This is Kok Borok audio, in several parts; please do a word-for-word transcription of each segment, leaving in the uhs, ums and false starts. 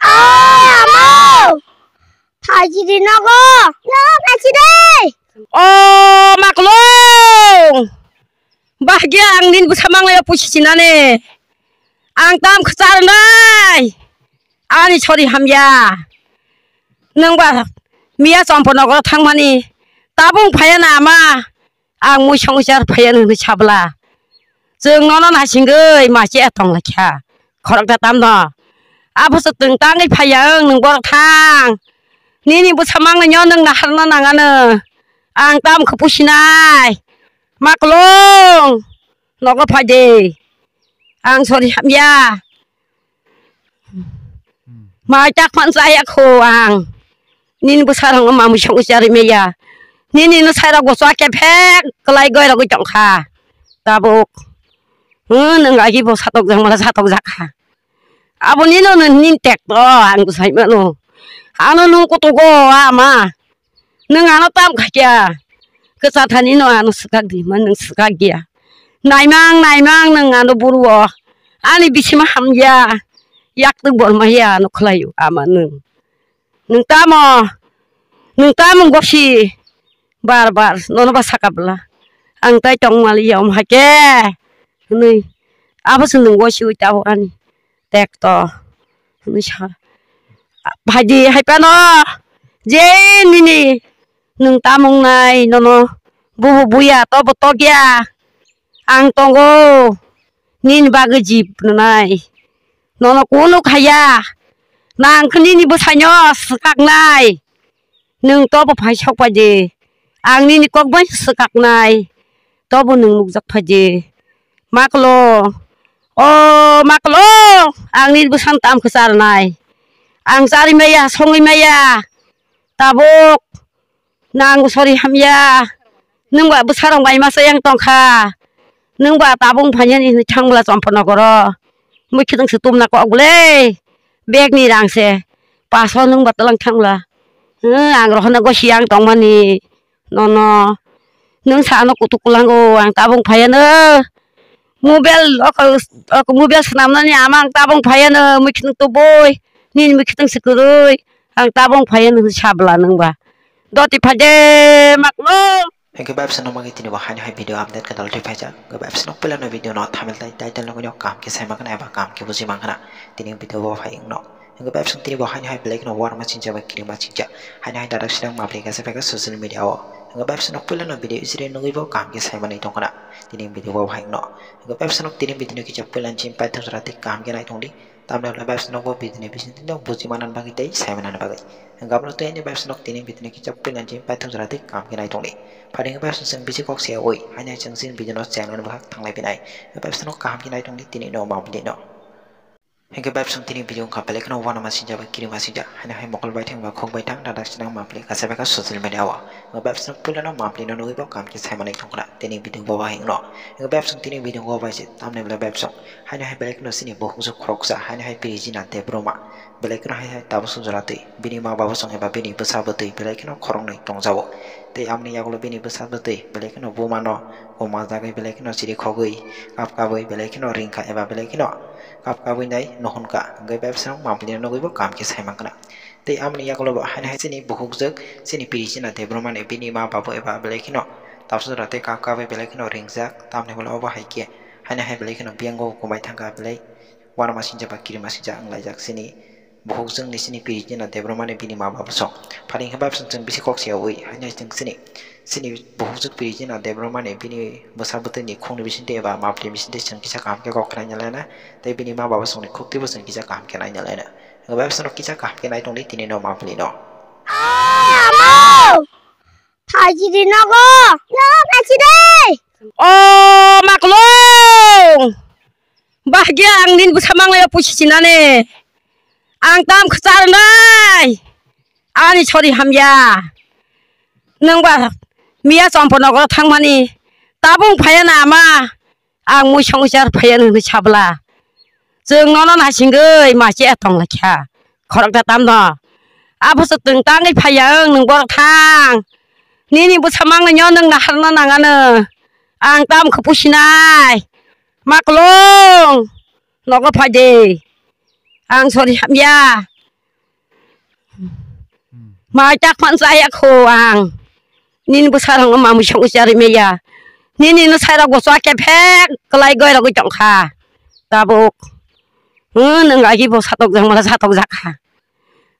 Amo! Phaidi nogo. No, phaidi de. O maklong! Bahgia ang nini bwsa manglai pusi sinane. Ang tam khwcharnai. Ani sori hamya. Nwng ba miya chompo nogo thangmani. Tabung phaya na ama. Ang mui songwi char phaiya nini sabla. Chwng nono naisingwi masi etong laikha. Khorokta tamno. Abo se twng tangwi phaiya ang nwng borok thang. Nini bwsa mangnai nw nwng naharna nangano. Ang tam khe pusinai. Maklong. Nogo phaidi. Ang sori hamya. Mai tak phan chaya kho ang. Nini bwsarok no mamwi songwi charwi maya. Nini no sairok bo chwa kephek kwlai goirogwi tongkha. Tabuk. Hmm, nwng agi bo satok jak mala satok jak kha. Abo nino nini tek to ang bwsai mano. Ano nung kutugo ama. Nwng ano tam khaikya. Kwcha thani no ano swkak di, man nwng swkak dia. Naimang, naimang nwng ano buru o. Ani bisima hamya. Yak tu borma ya ano khlaio ama nwng. Nwng tamo, nwng tamo gosi. Bar bar, nono ba saka bwla. Ang tai tong mali ya om hake. Hwnwi. Abo se nwng gosi ui tabo ani. Tek to. Hwnwi sa. Phaidi hai pano. Je nini. Nwng tamung nai nono. Bubu buya to bo tokya. Ang tongo. Nini bagwi jib nai. Nono kunu khaya. Nang khe nini bwsaino swkaknai. Nwng tobo phai sok phaidi. Ang nini kok bai swkaknai. Tobo nwng nukjak phaidi. Maklo. O maklo. Ang nini bwsano tam khe charnai. Ang chari maya, songwi maya. Tabuk. Nang sori hamya. Nwng ba bwsarok bai masa yang tongkha. Nwng ba tabung phainani hinwi thangla chompo nogoro. Mui khitang se tumna kok bwle. Bag ni rang se. Paso nwng ba tlang thangla. Hwng, ang rohorna gosi ang tongmani. Nono. Nwng sa ano kutuk kulango ang tabung phaiano. Mobile, oko, oko mobile swnamnani ama ang tabung phaiano, mui khitang tubui. Nini mui khitang se kwrwi. Ang tabung phaiano sabla nwng ba. Doti phaide maklo. Hingke vibes no magi tini bo haino hai video update ka dal twi phaijak. Hingke vibes no puila no video no thumbnail tai title no nugui no kam ke sai mangkana eba kam ke buji mangkana. Tini video bo hai wngno. Hingke vibes no tini bo haino hai belai no warma sinja bai kirima sinja. Haino hai dadak sinang mapli ka sai phaika social media o. Hingke vibes no puila no video isiri nugui bo kam ke sai manwi tongkana. Tini video bo hai wngno. Hingke vibes no tini video no kisa puila ni simi paithak jora tei kam ke nai tongdi. Tamni hwnba vibes no bo video ni bising twi no buji manani bagwi tei sai manani bagwi. Hingke abono tei ani vibes no tini video ni kisa puila ni simi paithak jora tei kam ke nai tongdi. Phaidi hingke vibes no chwng bisi kok se oi, haino hai chwng chini video no channel ni bwkhak thanglai phinai. Vibes no kaham ke nai tongdi tini no mapli no. Hingke vibes no tini video wngkha belai kheno uanama sinja bai kirima sinja. Haino hai mokol bai thang ba khok bai thang dadak sinang mapli ka sai phaika social media o. Hingke vibes no puila no mapli no nugui bo kam ke sai manwi tongkha. Tini video bo bahai wngno. Hingke vibes no tini video bo bai se tamni belai vibes no. Haino hai belai kheno chini bukhuk se khoroksa, haino hai Prijina Debbarma. Belai kheno hai hai tabuk song jora twi. Bini ma baba song eba bini bwsa bwtwi belai kheno khoroknwi tongjago. Tei amoni yagulo bini bwsa bwtwi belai kheno buma no koma jagwi belai kheno chiri khogwi kap kabwi belai kheno ringkha eba belai kheno kap kabwi nai nuhun kha. Hingke vibes no mapli no nugui bo kam ke sai mankha. Tei amoni yagulo bo haino hai chini bukhukjwk chini Prijina Debbarma ni bini ma baba eba belai kheno tabuk song jora tei kap kabwi belai kheno ringjak. Tamni hwnba obo hai khe haino hai belai kheno biyang go komai thangkha belai. Uanama sinja ba kirima sinja wng laijak chini bukhukjwk ni chini Prijina Debbarma ni bini ma baba song. Phaidi hwnba chwng chwng bisi kok se oi, haino chwng chini, chini bukhukjwk Prijina Debbarma ni bini bwsa bwtwi ni khung ni bisingtwi eba mapli bisingtwi chwng kisa kaham khe kok khnai nai laina, tei bini ma baba song ni khuk twi bo chwng kisa kaham khe nai nai laina. Hwnba chwng kisa kaham khe nai tongdi tini no mapli no. Amo! Phaidi nogo. No, phaidi de. O maklong. Bahgia ang nini bwsa manglai pusi sinane. Ang tam khwcharnai. Ani sori hamya. Nwng ba miya chompo nogo thangmani. Tabung phaya na ama. Ang mui songwi char phaiya nini sabla. Chwng nono naisingwi masi etong laikha. Khorokta tamno. Abo se twng tangwi phaiya ang nwng borok thang. Nini bwsa manglai nw nwng naharna nangano. Ang tam khe pusinai. Maklong. Nogo phaidi. Ang sori hamya. Mai tak phan chaya kho ang. Nini bwsarokno mamui songwi charwi maya. Nini no sairok bo chwa kephek kwlai goirogwi tongkha. Tabuk. Hmm, nwng agi bo satok jak mala satok jak kha.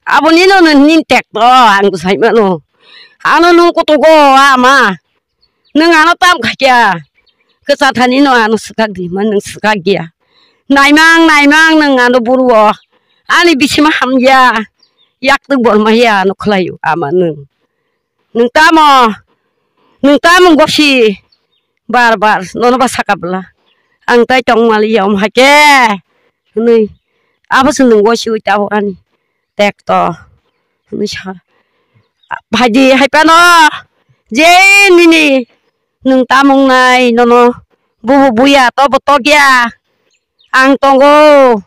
Abo nino no nini tekto ang bwsai mano. Ano nwng kutugo ama. Nwng ano tam khaikya. Kwcha thani no ano swkak di man nwng swkak ya. Naimang naimang nwng ano buru o. Ani bisima hamya. Yak tu bol maya ano khlaio ama nwng. Nwng tamo, nwng tamo gosi bar bar nono ba saka bwla. Ang tai tong mali ya om hake hwnwi abo se nwng gosi ui tabo ani tekto hwnwi sa. Phaidi hai phano je nini nwng tamung nai nono bubu buya tobo tokya. Ang tongo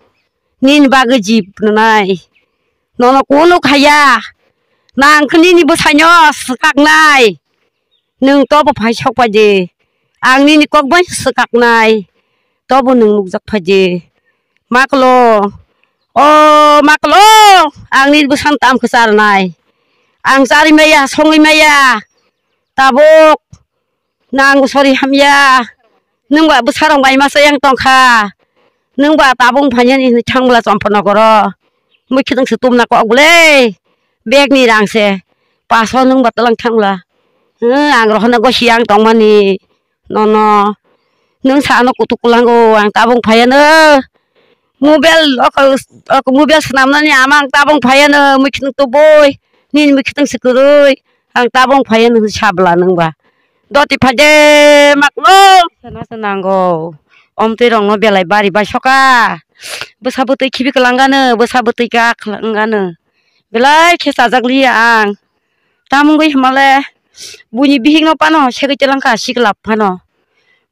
nini bagwi jib rwnai. Nono kunu khaya. Nang khe nini bwsaino swkaknai. Nwng tobo phai sok pai di. Ang nini kok bai swkaknai. Tobo nwng nukjak phai di. Maklo. O maklo. Ang nini bwsano tam khe charwnai. Ang charwi maya, songwi maya. Tabuk. Nang sori hamya. Nwng ba bwsarok bai masa yang tongkha. Nwng ba tabung phanya ni hinwi thang bwla Chompa nogoro. Mui khitang se tumna kok bwle. Bag ni rang se. Paso nwng ba talang thang bwla. Hwng, ang rohorna gosi yang tongmani. Nono. Nwng sa ano kutuk kulango ang tabung phayano. Mobile, oko, oko mobile swnamnani ama ang tabung phaiya no, mui khitwng tubui, nini mui khitwng se kwrwi, ang tabung phaiya no sabla nwng ba. Doti phaide makno. Sana se nango. Om twi rokno belai bari bai soka. Bwsa bwtwi khibi kwlangano, bwsa bwtwi ka kwlangano. Belai khe chajak liya ang. Tamungwi hwnmale buini bihikno phano segwi chalangkha sikla phano.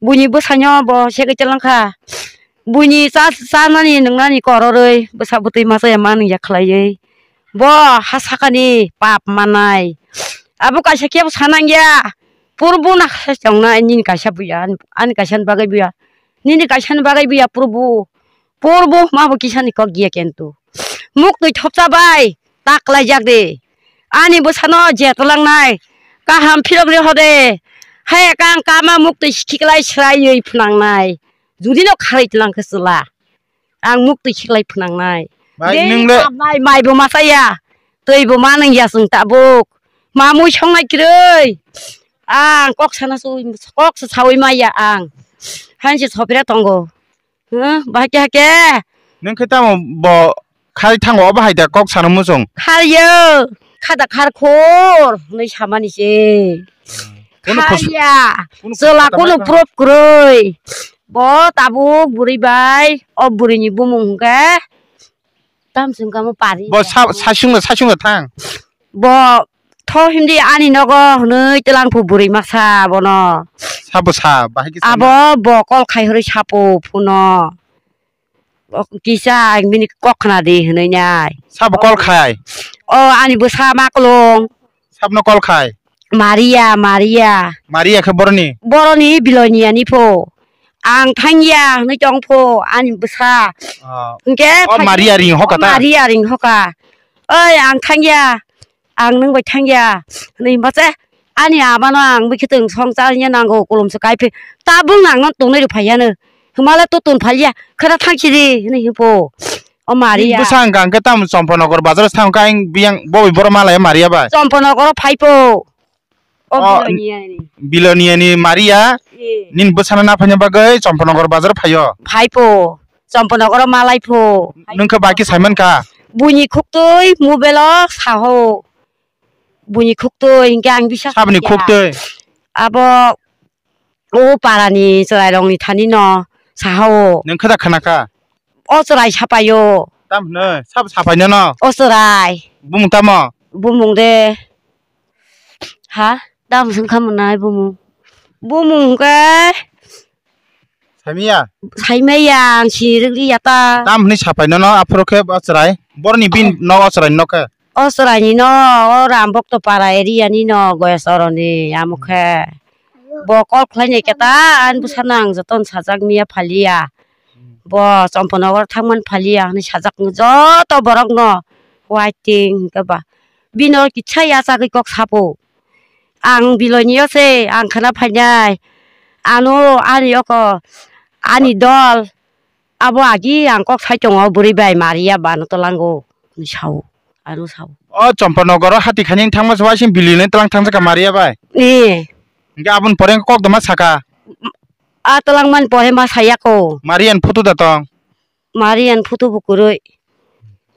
Buini bwsaino bo segwi chalangkha. Buini cha, chanani nwngnani kororwi bwsa bwtwi masa ya manwi ya khlaiwi. Bo ha sakani pap manai. Abo kaisa kebo sanangya. Purbo na kha tongnai nini kaisa buya, ani kaisani bagwi buya. Nini kaisani bagwi buya purbo. Purbo hwnma bo kisani kok giya kentu. Muktwi thopsa bai ta khlaijak de. Ani bwsano je twlangnai kaham phirok ri hode. Hai kang kama muktwi khiklai sraiwi phnangnai. Judino kharwi twlang khe chwla. Ang muktwi khiklai phnangnai. Bai, de nwng le- kapnai maibo masaya. Twibo manwngya chwng tabuk. Mamui songnai kwrwi. Ang kok sana su, kok se saui maya ang. Hanse sopira tongo. Huh? Bahai khe hake? Nwng khe tamo bo khai thango, obo hai da kok sana muchung? Kharyo. Khada kharkhor hwnwi samani se. Kunu khos-, kharya. Kunu chwla khosana kunu mai proof kwrwi. Bo tabuk bwrwi bai, o bwrwini bumung hwnkhe tamsung kamo pari. Bo sa-, sasungno, sasungno thang. Bo tho hindi ani nogo hwnwi twlangphu bwrwi masa bono. Sabo sa, bahai khe sa. Abo bo call khai hwnwi sapo phuno. O kisa bini kok khna di hwnwi nai. Sabo call khai? O ani bwsa maklong. Sabno call khai? Maria, Maria. Maria khe boroni? Boroni Biloniani pho. Ang thangya hwnwi tong pho ani bwsa. Ah. Hwnkhe o phai-, Maria ring hoka ta? Maria ring hoka. Oi, ang thangya. Ang nwng bai thangya. Hwnwi hwnba se ani abano ang bwkhe twng song cha ya nango, kolom se kai phi. Tabuk nang no tongnai rw phai ya no. Hwnba le to ton phal ya. Khara thang si di hwnwi hwn pho. O Maria. Bwsa hwnkha hwnkhe tamo Chompa Nogor bazar thang kha ang biyang bo bai borok malai Maria bai. Chompa Nogor phai pho. O, o, Biloniani. Biloniani Maria. Eh. Nini bwsano na phaina bagwi Chompa Nogor bazar phaio. Phai pho. Chompa Nogor malai pho. Nwng khe bai khe saiman kha. Buini khuktwi mobile o saho. Buini khuktwi hwnkhe ang bisa. Saboni khuktwi? Abo o parani chwrairokni thani no saha o. Nwng khe da khna kha? O chwrai sapaio. Tam hwnwi? Sabo sapai nono? O chwrai. Bumung tamo? Bumung de. Ha? Tam swng kha mwnai bumung. Bumung hwnkhe Saimaya? Saimaya, ang sini rwgri ya ta. Tam hwnwi sapai nono aphuru khe o chwrai? Boroni bin no o chwraini no khe? O chwraini no, o Rambhokto para area ni no, Goyasoro ni, amo khe. Bo call khlai nai khe ta, ani bwsano ang jotono sajak miya phaliya. Bo Chompa Nogor thangmani phaliya hwnwi sajak joto borok no, waiting hwnkhe ba. Bini oro kisa yachagwi kok sapo. Ang biloini yo se ang khna phainai. Ano ani oko ani dol abo agi ang kok sai tongo bwrwi bai Maria bano twlango. Sao. Ano sao. O Chompa nogoro hati khaini thangma se waising biloini twlang thangjak ka Maria bai. Ni. Hingke aboni pore kok dama saka. A twlang man pore ma saya ko. Maria ni photo da tong. Marian photo bo kwrwi.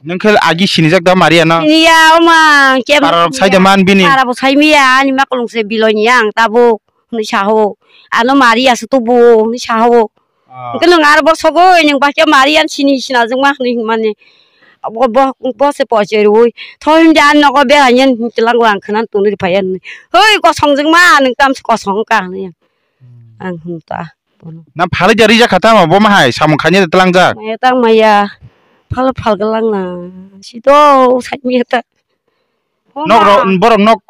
Nwng khe agi sinijak da Mariano? Siniya, oma, kebo Para rok siniya. Saida man bini? Para bo saimiya, ani makulung se biloini ang tabuk, hwnwi saho. Ano Maria se tubu, hwnwi saho. Ah. Hwnkhe nwng aro bo sogwi, nwng bahai Marian sini sinajwkma hwnwi hwnmani. Bo, bo, bo se pocherwi. Thoi hwnde ani nogo beraini hwnwi twlango ang khwnani tonwi phaiya hwnwi. Hoi, kosongjwkma, nwng tamse kosong wngkha hwnwi ang. Hmm. Ang hwn ta. Na phalai ja rijak kha tamo bo ma hai samung khaini tlangjak. Maya tang maya. Phal phal galang na. Sito saimya ta. Nok ro borok nok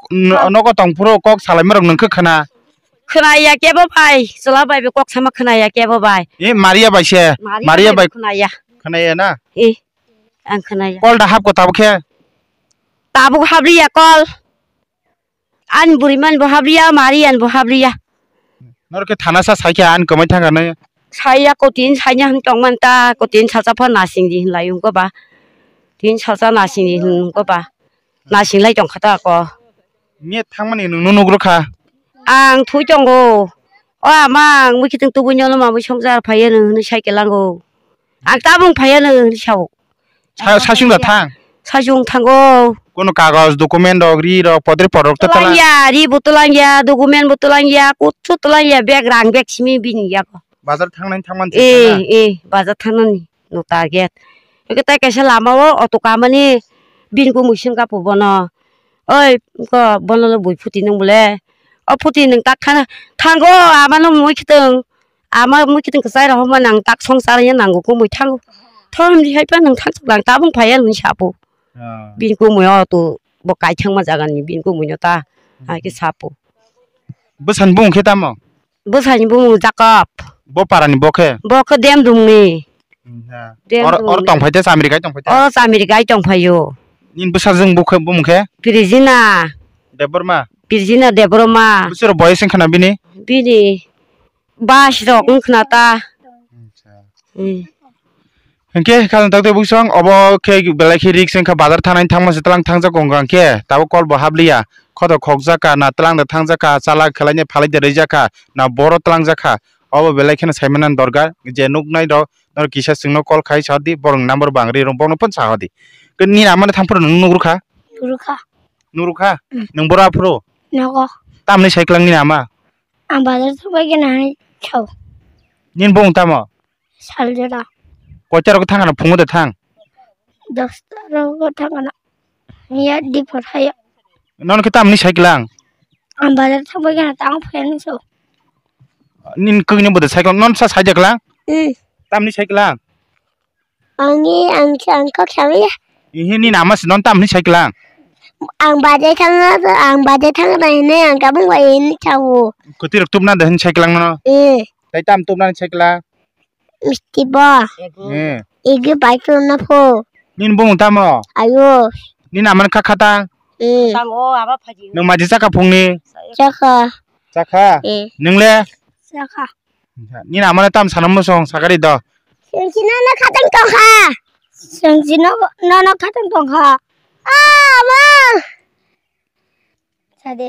nogo tong phuru kok salai ma rok nung khe khna. Khna ya kebo bai. Chwla bai be kok sama khna ya kebo bai. E Maria bai se. Maria bai khna ya. Khna ya na. E ang khna ya. Kol da hap ko tabuk khe. Tabuk hap ri ya kol. Ani bwrwi mani bo habriya, Marian bo habriya. Norok khe thana sa sai khe ani kwmai thang kha nai. Saiya kotin saina hwn tong man ta, kotin salsa pha nasing di hwn lai wng ko ba. Tin salsa nasing di hwn ko ba. Nasing lai tong kha ta ko. Nge thang mani nwng nuk rw kha. Ang thui tongo. O ama ang mui kiting tubui nyono ma mui songjar phaiya nwng hwnwi sai kelango. Ang tabung phaiya nwng hwnwi sao. Sa-, sasung da thang? Sasung thango. Kono kagoj, document rok, ri rok, podre pod rok ta tala? Twlangya, ri bo twlangya, document bo twlangya, kuchu twlangya, bag rang bag simi bini yago. Bazar thangnani thangmani Eh, thangna? Eh, bazar thangnani no target. Eke tai kaisa lama o auto kamani bini kumui singka po bono. Oi, ko bono lo bui phuti nung bole. O phuti nung tak thana, thango, amano mui khiteng. Ama mui kiting kwchai rok homa nang tak song char ya nango kumui thango. Thon di hai pa nang thang lang tabung phai ya nung sapo. Ah. Bin kumui o to bo kai thang ma jaga ni bin kumui no ta. Hmm. Hai ke sapo. Bwsani bung khe tamo? Bwsani bung Jakob. Bo para ni bo khe? Bo khe Dem Dung ni. Hmm, ha. Dem Or, Dung or ni. Tong phai te Chamri kai tong phai te? O Chamri kai tong phai yo. Nin bwsa jung bo khe bung khe? Birjina. Debbarma? Birjina Debbarma. Bwsero boyes wng khna bini? Bini. Bas rok wng khna ta. Acha. Hmm. Hwnkhe khajang takte buksong obo khe belai khe risk wngkha bazar thangnani thangma se tlang thangjak wngkha hwnkhe tabuk kol bo habliya khoto khokjak kha na tlang da thangjak kha chala khwlaini phalai da rijak kha na boro tlangjak kha obo belai kheno saimanani dorkar je nuknai rok norok kisa chwngno kol khai sa di borokni number bo ang ri rw bokno phone sa hodi nini amano thang phuru nwng nuk rw kha. Nuk rw kha. Nuk rw kha? Hmm. Nwng boro aphuru? Nogo. Tamni sai kwlang nini ama? Ang bazar thangbai gana hai sao. Nini bung tamo? Saljora. Koita rogo thangana phungo de thang? Dosta rogo thangana. Niya di phothayo. Nono khe tamni sai kwlang? Ang bazar thangbai gana tang phayani sao. Nini kwkni bo de sai kwlang? Nono sa sai de kwlang? Hmm. Tamni sai kwlang? Ani ang ang kok samaya. Ihi nini ama se non tam hwnwi sai kwlang. Ang bade thangna ang bade thangna hwnwi ang kabung bai hwnwi sao. Kwtwi rok tubna de hwnwi sai kwlang no. Eh. Tai tam tubna hwnwi sai kwlang. Misti bo. Eh. Igi bai tubna pho. Nini bung tamo? Ayo. Nini ama kha khata. Eh. Tamo aba phaji. Nung maji chaka phungni. Chaka. Chakha. Eh. Nung le? Chaka. Nini amano tam sana muchung sakari do. Sengsi nono khatang tongkha. Sengsi no nono khatang tongkha. Ah, ma. Sade.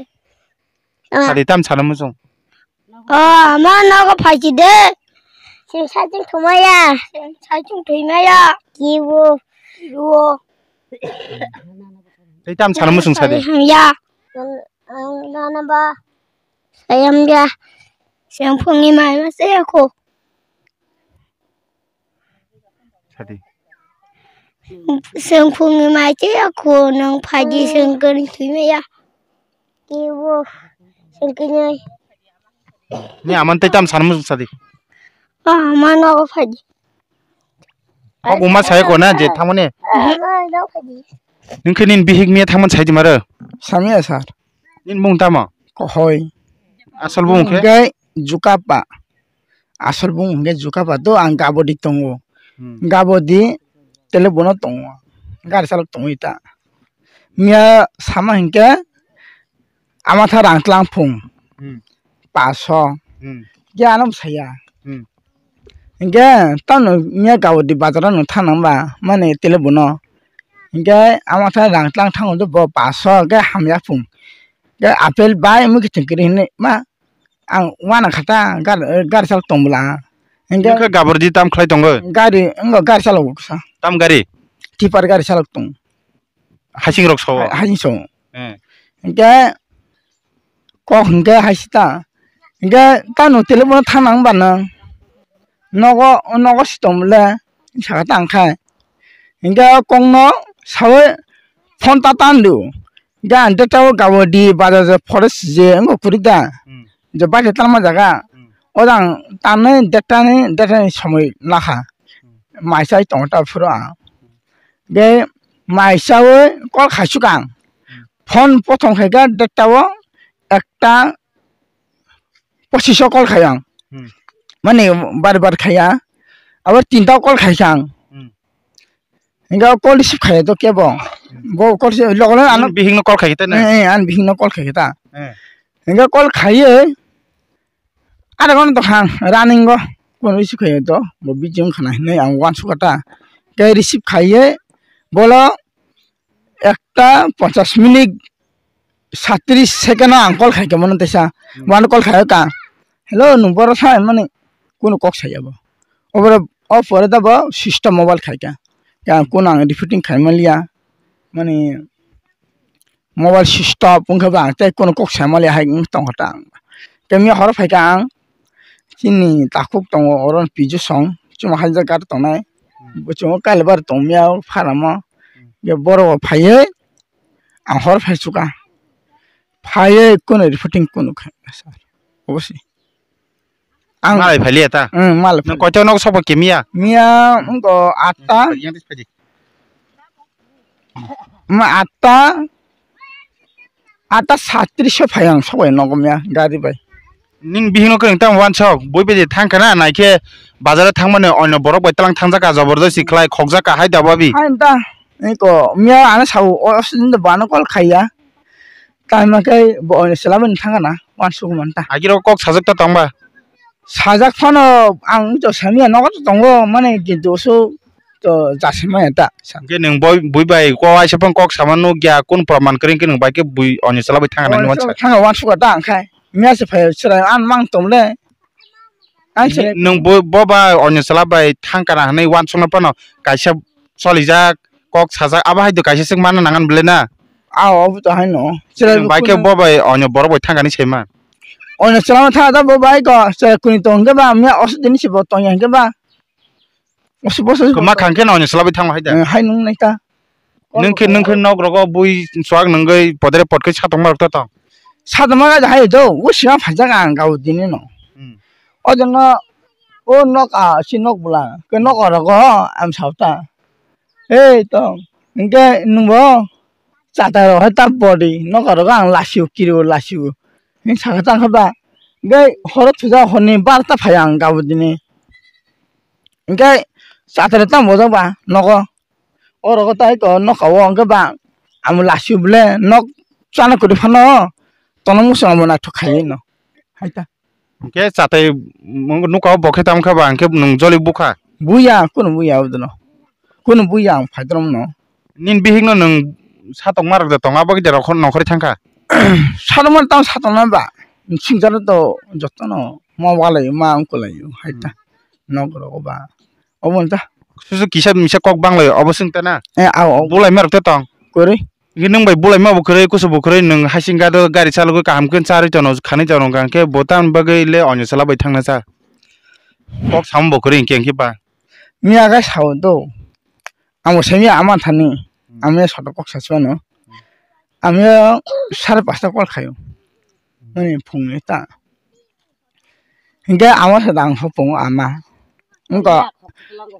Ah. Sade tam sana muchung. Oh, ma nogo phaisi de. Seng saichung thumaya. Seng saichung thumaya. Kiwo. Kiwo. Tei tam sana muchung sade. Ya. Ang, ang nana ba. Sayam ya. Sengphungni mai ma se ako. Sadi. Sengphungni mai se ako nang phaji sengkani thwimaya. Kibo sengkani. Ni aman tei tam sanmu sadi. Ah, mano ko phaji. Kok buma saya ko na je thangmani. Ah, mano ko phaji. Ningkhe nin bihik miya thangman sai di maro. Samya sir. Nin mung tamo? Kohoi. Asal bung khe? Hingke Jukapa. Asal bung hingke Jukapa to ang Gabodi tongo. Hmm. Gabodi tele bono tongo. Gari salok tongo ita. Miya sama hinkhe ama tha rang tlang phung. Hmm. Paso. Hmm. Ge ano saya. Hmm. Hinkhe tamo miya gabodi bazar no thang nang ba mani tele bono. Hinkhe ama tha rang tlang thang do bo paso ge hamya phung. Ge apple bai mui kiting kiri hinwi ma ang wana khata gar-, gari salok tong bwla. Hinkhe Nokha gabodi tam khlai tongo? Gari, wngkha gari salok sa. Tam gari? Tipper gari salok tong. Hasing rok so? Ha-, hasing so. Eh. Hinkhe kok hinkhe hai sita. Hinkhe tamo tele bono thang nang ba nang. Nogo, nogo si tong le, saka tang khai. Hinkhe o kok no sawi phone ta tan du. Ga ante tao gabodi bazar je forest je wngkha kuri da. Hmm. Je baire talma jaga. Hmm. O jang tanai detani, detani somoi lakha. Hmm. Mai chai tong ta phuru ang. Ge mai chawi kol khai sukang. Hmm. Phone pothom khai ga detta o ekta pochiso kol khai ang. Hmm. Mane bar bar khaiya. Abo tinta kol khai kha ang. Hmm. Hinkhe o kol receive khaiya to kebo. Hmm. Bo kol se logo ano Bihik no kol khai ta na? Eh, eh, an bihik no kol khai ta. Eh. Hinkhe kol khaiye Ada kono to khan running go kono receive khaiye to bo bijing khana hinwi ang uansukha ta. Khe receive khaiye bolo ekta ponchash minute satris second o ang call khaikha mano teisa. Hmm. Uano call khaio ka, "Hello, nwng boro sa?" hinmani kono kok saya bo. Oboro o pore da bo switch off mobile khaikha. Khe ang kono ang reporting khaimaliya. Mani mobile switch off wngkha ba ang tei kono kok saimaliya hai wng tongkha ta ang. Tei miya horo phaikha ang chini takhuk tongo oro Pijo song chuma haijak gari tongnai. Bo chungo Kailabar tongmiya o pharamo. Ye borok bo phaiwi ang hor phai chuka. Phaiwi kono reporting kono kha sir. Obosi. Ang malai phaliya ta? Ang malai phaliya. Koito nok sobo kimiya? Miya wngko atta. Yang tis phaji. Ma atta, atta satris o phai ang sobai nogo miya gari bai. Ning bihik no kwrwng tamo wansok, bui bai thang kana naikhe bazar o thangmani onyo borok bai tlang thangjak ka, jobordosti khlai khokjak ka hai da babi. Hai da, eko miya ano sao o sini da bano call khaiya. Tamo khe bo onyo chwla bai thang kana wansuk man ta. Agiro kok sajak ta tongba. Sajak phano ang to samiya nogo to tongo mane kintu so to jasima ya ta. Hwnkhe nwng boi, bui bai ko aisa phang kok sama nukya, kun praman kwrwi hwnkhe nwng bai khe bui onyo chwla bai thang nani wansa. Thang wansuka ta ang khai. Miya se phai chwrai an mang tong le. Ang se nwng bo, bo ba onyo chwla bai thang kana hwnwi wansukna phano kaisa solijak kok sajak abo hai do kaisa swk manna nangan bwle na. Aw obo to haino. Chwrai nwng bai khe bo bai onyo borok bai thang kani saima. Onyo chwla thang ta bo bai ko chwrai kuni tong hwnkhe ba miya oso dini se bo tong ya hwnkhe ba. Oso boso. Kwma khang khe no onyo chwla bai thang hai da. Eh, hai nung nai ta. Nung khe, nung khe nok rogo bui chuak nungwi podre pot khe satongma rok ta tong. Satongma ga hai do, o sima phaijak ang gao dini no. Hmm. O jongno o nok a si nok bwla, ke nok rogo am sao ta. Ei tong, hwnkhe nwngbo chata rok hai ta body, nok rogo ang lasio, kirio lasio. Hwnkhe saka tang kha ba, hwnkhe horo thuja horni barta phai ang gao dini. Hwnkhe chatare tamo bojak ba nogo. Oro tai ko noka o hwnkhe ba amo lasio bole nok chana kwrwi phano tono muchung amo naithok khaiwi no. Hai ta. Hwnkhe chatai nuka o bo khe tamo kha ba hwnkhe nwng joli bukha. Buya, kunu buya odono. Kunu buya ang phaidrom no. Nini bihik no nwng satokma rok de tong abo khe de rok nokhorwi thangkha. Satokma tamo satokma ba. Singjar to jotono ma walai ma ungkulai hai ta. Hmm. Nok rogo ba. Obo ta. Susu kisa misa kok banglai obo sing ta na. Eh, aw, aw. Bulai ma rok te tong. Kwrwi. Hwnkhe nwng bai bulai ma bo kwrwi, kusu bo kwrwi, nwng hasing gado gari chalogwi kaham khe charwi tono, khanwi tono, hwnkha khe bo tamni bagwi le onyo chwla bai thangna cha. Kok samo bo kwrwi hwnkhe, hwnkhe ba. Miya ga sao do. Amo semi ama thani. Hmm. Amo soto kok sa chwano. Amo sare pasta call khayo. Mani phungni ta. Hingke amo se dang hopung ama. Wngko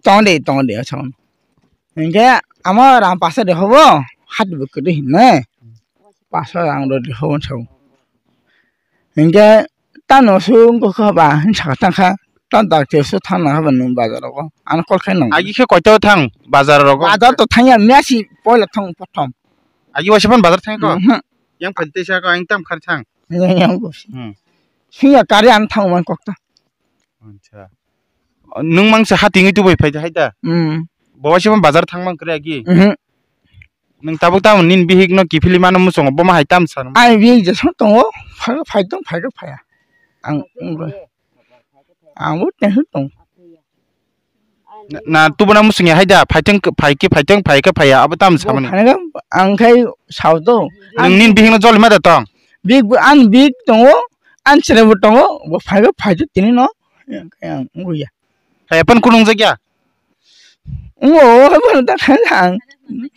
tongdi, tongdi, asong. Hingke amo rang pasa de hobo, hat bo kwrwi hinne. Pasa rang rw de hobo, asong. Hingke tano su wngkha ba, hin saka tangkha. Tang dak te su thang nang haba nung bazar rogo. Ano call khai nang. Agi khe koito thang bazar rogo? Bazar to thangya, mesi poila thang prothom. Agi waisa phano bazar thang ko? Mhm. Yang phai tei sa ko, ang tam khar thang. Yang, yang ko. Hmm. Singya kari an thang man kok ta. Acha. Nung mangsa hating itu bai phai hai ta? Hmm. Bo waisa phano bazar thang man kre agi? Mhm. Nung tabuk tamo nini bihik no kiphili mano muchungo, bo ma hai tam sano? Ai bihik je song tongo, phai, phai tong, phai khe phaiya. Ang, ang bo tension tong. Na, na tubuna muchung ya hai da, phaithang, phaikhe phaithang, phaikhe phaiya, abo tam samani. Bo phaina ang khai sao to. Nung nini bihik no joli ma da tong? Bihik bo, ani bihik tongo, ani chwrai bo tongo, bo phaikhe phaidu tini no, ang wngya. Phaiya phan kunung jakya? Ngo, bo ta khai ang,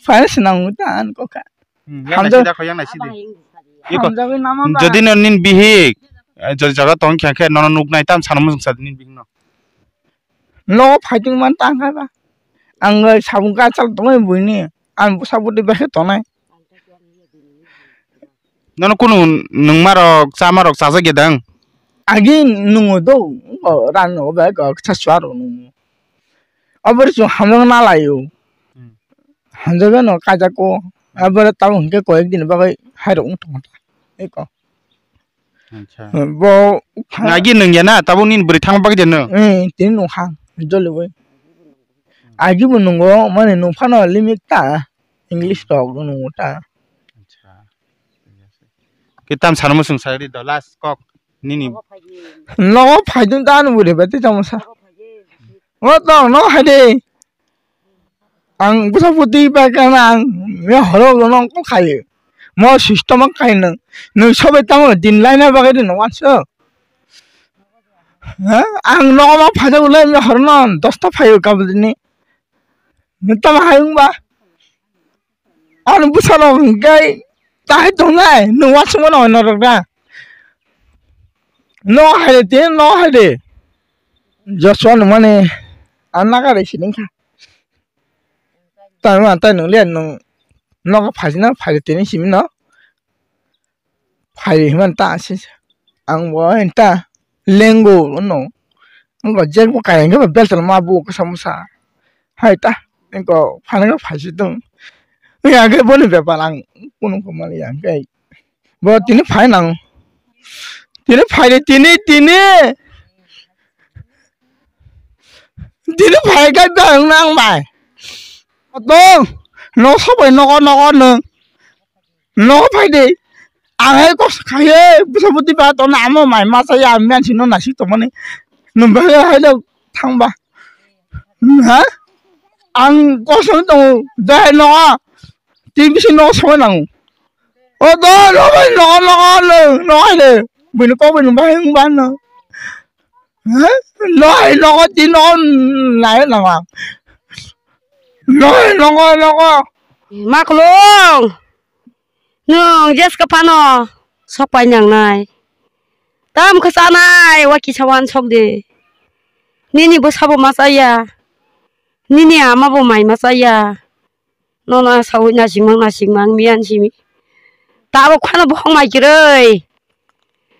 phai sinang ta an ko kha. Hmm, yang hamjak-, naisida kho, yang naisidi. Iko, hamjagwi nama ba? Jodi no nini bihik, eh, jodi jaga tong khe, khe nono nuknai tam sano muchung sa nini bihik no. Nogo phaiting man tang kha ba. Ang sabung kachal tongwi buini. Ang bwsa bwtwi bai khe tongnai. Nono kunu nungma rok, chama rok chajak ya dang? Agi nungo do, o ran nogo bai kok sa suaro nungo. Abori chwng hamjak na laio. Hmm. Hamjagwi no kaijakgo. Aboro tamo hinkhe koyek din bagwi hairok wng tongkha. Eko. Acha. Bo nagi nungya na, tabuk nini bwrwi thangma bagwi de nung? Eh, tini nungkha, joliwi. Agi bo nungo, mane nungphano limit ta, English rok nungo ta. Acha. Kitam sano muchung sa ri do, last kok nini. Nogo phaidung ta, ano bwrwi bai tei tamo sa. O to, nogo hai de. Ang bwsa bwtwi bai khe ang me horo no kok khaio. Mo system ang khai nang. Nung sobai tamo din laina bagwi de no wanso. Ha? Ang nogo ma phaida ulai me horo no dosta phaio kabudini. Nung tamo hai wngba? Ang bwsa rok hwnkhe tahai tongnai. Nung wanso mano norok da. No hai de, no hai de. Joshua nung mani. Ang naga re sining kha. Tamo ang tai nung le nung nogo phaina phai tini simi no. Phai himani ta se ang bo ta lengo no. Ang bo jek bo kaya ke bel tal ma bu kasa musa. Hai ta ang ko phana phai si tung. Ya ke boni bepar ang kunu ko mali ya ke. Bo tini phai nang. Tini phai de tini tini. Tini phai kai bang nang bai. Tong no sobai nogo nogo nung. Nogo phai de. Ang hai kok khaye bwsa bwtwi ba tong amo mai ma cha ya miyan si no nasik tong mani. Nung ba hai da thang ba. Ha? Ang kosong tong dai nogo. Tini bisi nogo sobai nang. O do nogo nogo nogo nung nogo hai de. Bini kok bini bai wng ba no. Hah? Nogo hai nogo tini nogo nai nama. Nogo hai nogo nogo. Maklong. Nwng jeska phano sok pai nangnai. Tam khe chanai wa kisa wan sok de. Nini bwsa bo ma chaya. Nini ama bo mai ma chaya. Nono sawi nasikmang nasikmang miyan simi. Tabuk phano bohong mai kwrwi.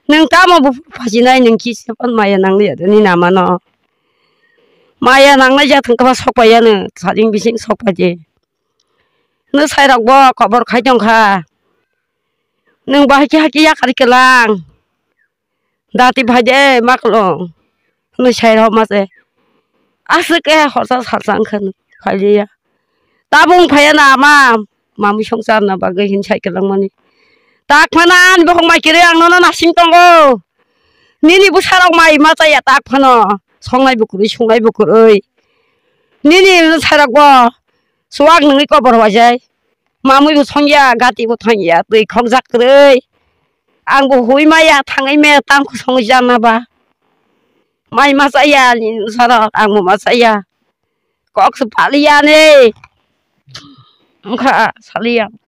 Nwng tamo buphuru phajinai nwng kisa phano maya nangliya de nini amano. Maya nanglai jak thang khe ba sok pai ya nwng sajing bising sok pai de. Nwng sairok bo kobor khai tong kha. Nwng bahai khe hai khe yakari kwlang. Dati phai de maklong. Hwnwi sai rw ma se. Aswk khe horsa salsa wngkha nw phailiya. Tabung phaiya na ama mamwi songcharna bagwi hin sai kwlangmani. Tak phano ani bokhok mai kwrwi ang nono nasing tongo. Nini bwsarok mai ma chaya tak phano. Songnai bo kwrwi, sungnai bo kwrwi. Nini bwsarok bo chuwak nungwi kobor waijai. Mamwi bo songya, gati bo thangya, twi khokjak kwrwi. Ang bo hui maya thangwi maya tangkhu songwi jana ba. Mai ma chaya ni bwsarok, ang bo ma chaya. Kok se paliya ni. Wngkha saliya.